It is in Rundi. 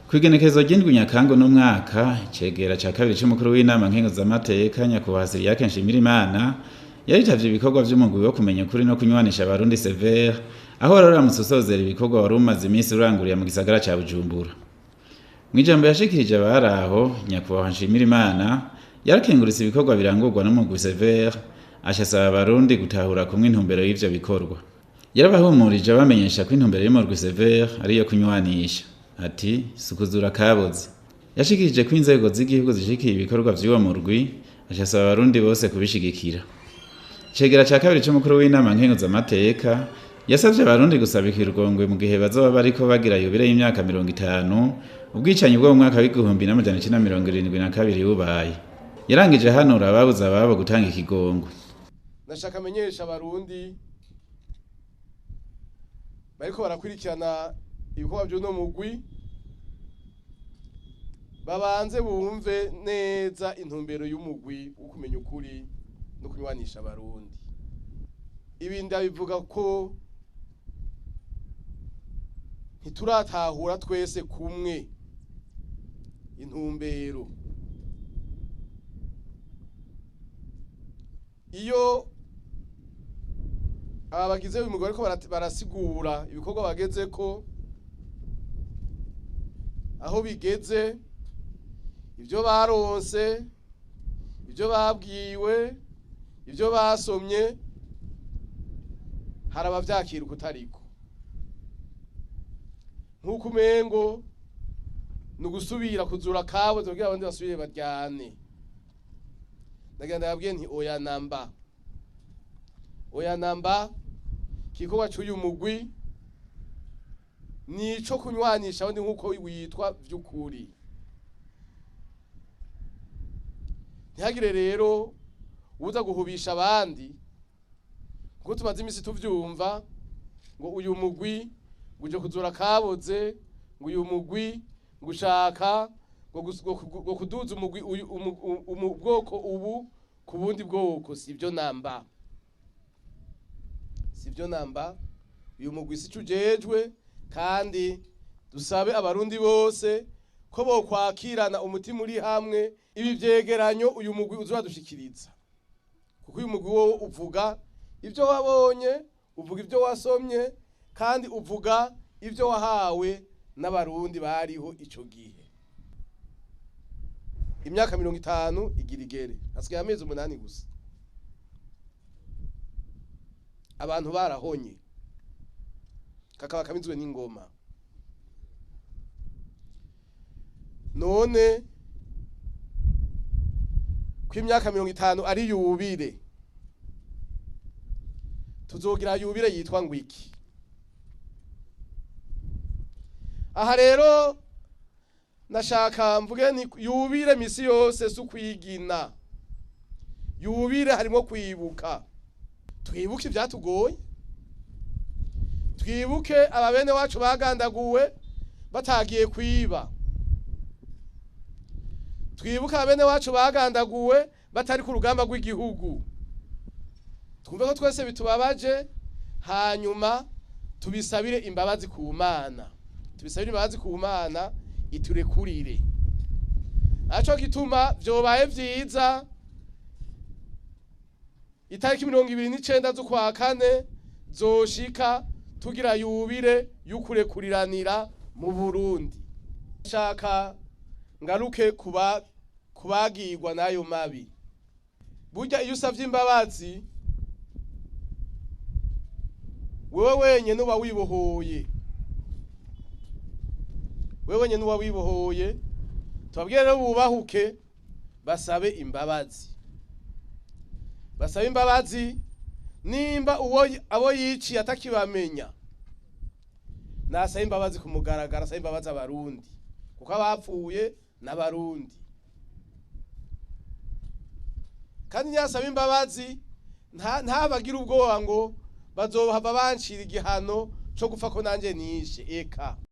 Kw'igenekerezo ry'indwi Nyakanga uno mwaka, icegera ca kabiri c'umukuru w'inama nkenguzamateka, Nyakubahwa Cyriaque Nshimirimana, yaritavye ibikorwa vy'umugwi wo kumenya ukuri no kunywanisha abarundi CVR, aho wari uramutse usozera ibikorwa wari umaze imisi urangurira mu gisagara ca Bujumbura. Mw'ijambo yashikirije abari aho, Nyakubahwa Nshimirimana yarakenguritse ibikorwa birangurwa n'umugwi CVR, aca asaba abarundi gutahura kumwe intumbero y'ivyo bikorwa. Yarabahumurije abamenyesha ko intumbero y'umugwi CVR ari iyo kunywanisha. Ati sukuzura kaboze. Yashikirije ko inzego z'igihugu zishikiye ibikorwa vy'uwo murwi, aca asaba abarundi bose kubishigikira. Icegera ca kabiri c'umukuru w'inama nkenguzamateka yasavye abarundi gusaba ikirongwe mu gihe bazoba bariko bagira yubile y'imyaka 50 ubwicanyi bwo mu mwaka w'1972 bubaye. Yarangije ahanura ababuze ababo gutanga ikigongwe. Nashaka amenyesha abarundi bariko barakurikirana ibikorwa by'uno mugwi, babanze bumve neza intumbero y'umugwi wo kumenya ukuri no kunywanisha abarundi. Ibi ndabivuga ko ntituratahura twese kumwe intumbero. Iyo aba bagize uyu mugwi bariko barasigura ibikorwa bagezeko, aho bigeze, ibyo baronse, ibyo babwiwe, ibyo basomye, hari abavyakira ukutariko, nk'uko umengo ni ugusubira kuzura akaboze kugira abandi basubire baryane. Ndagira ndababwiye nti oya namba, oya namba. Igikorwa c'uyu mugwi nico kunywanisha abandi nk'uko witwa vy'ukuri. Ntihagire rero uza guhubisha abandi, kuko tumaze imisi tuvyumva ngo uyu mugwi ngo uje kuzura kaboze, ngo uyu mugwi ngo ushaka ngo kuduza umugwi uyu, bwoko ubu ku bundi bwoko. Sivyo namba, sivyo namba. Uyu mugwi sico ujejwe, kandi dusabe abarundi bose ko bokwakirana umutima uri hamwe ibi vyegeranyo uyu mugwi uzobadushikiriza, kuko uyu mugwi wowo uvuga ivyo wabonye, uvuga ivyo wasomye, kandi uvuga ivyo wahawe n'abarundi bariho ico gihe. Imyaka 50 igira igere, hasigaye amezi 8 gusa. Abantu barahonye, kakaba kamizwe n'ingoma. None ko imyaka 50 ari yubile, tuzogira yubile yitwa ngwiki? Aha rero nashaka mvuge ni yubile misi yose si ukwigina, yubile harimo kwibuka. Twibuke ivyatugoye, twibuke ababene wacu bagandaguwe batagiye kwiba, twibuke ababene wacu bagandaguwe batari ku rugamba rw'igihugu. Twumve ko twese bitubabaje, hanyuma tubisabire imbabazi ku Mana, tubisabire imbabazi ku Mana iturekurire. Aco gituma vyobaye vyiza itariki 29 z'ukwa kane zoshika tugira yubile y'ukurekuriranira mu Burundi. Shaka ngaruke kubagirwa n'ayo mabi. Burya iyo usavye imbabazi wewe wenyene uba wibohoye, wewe wenyene uba wibohoye. Tubabwire rero bubahuke basabe imbabazi, basabe imbabazi. Nimba uwo abo yiciye atakibamenya, nasabe imbabazi ku mugaragaro, asabe imbabazi abarundi, kuko abapfuye n'abarundi. Kandi nyasaba imbabazi ntabagira ubwoba ngo bazohava bancira igihano co gupfa ko nanje nishe. Eka.